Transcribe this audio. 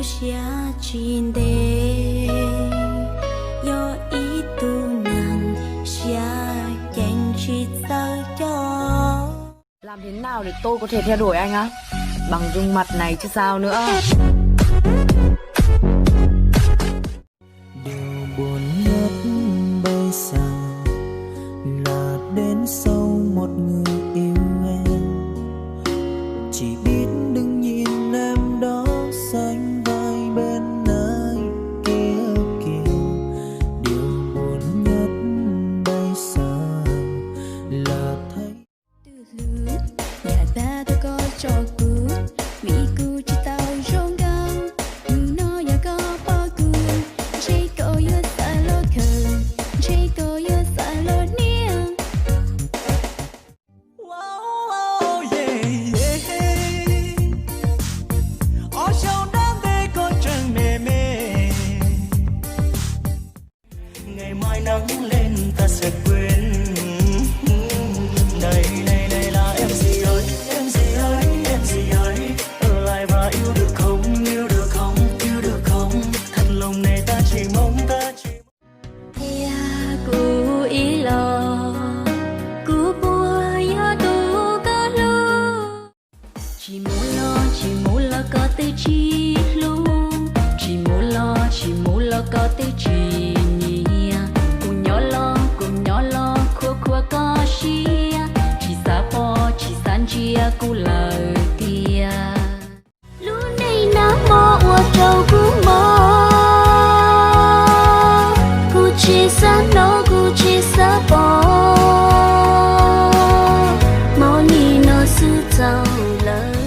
Siab tsis ntev, yog ib tug neeg siab ceev tsis txawj coj. Làm thế nào để tôi có thể theo đuổi anh á? Bằng gương mặt này chứ sao nữa. Điều buồn nhất bây giờ là đến sau một người yêu em. Chỉ biết đứng nhìn em đó sánh vai bên ai kia kìa. Điều buồn nhất bây giờ là thấy Yam tag tau koj tso kuv, vim kuv tsis tau zoo nkauj. Hnub no yog koj pom kuv, ntshe koj yuav xav los khaws, ntshe koj yuav xav los hnia. Ob xyoos dab ntej koj tseem me me. Ngày mai nắng lên ta sẽ quên. Này, này, này là em gì ơi, em gì ơi, em gì ơi. Ở lại và yêu được không, yêu được không, yêu được không. Thật lòng này ta chỉ mong, ta chỉ mong. Thiab kuv ib los, kuv puas yog tus koj hlub? Tsis mus los, tsis mus los koj twb tsis hlub, tsis mus los, tsis mus los koj twb tsis nyiam. Kuv nyob los, kuv nyob los khuv khuav koj siab, tsis xav pom, tsis xav ntsia kuv lawm tiag. Lub neej nag hmo ua rau kuv mob, kuv tsis xav hnov, kuv tsis xav pom, mob li no xwb txaus lawm.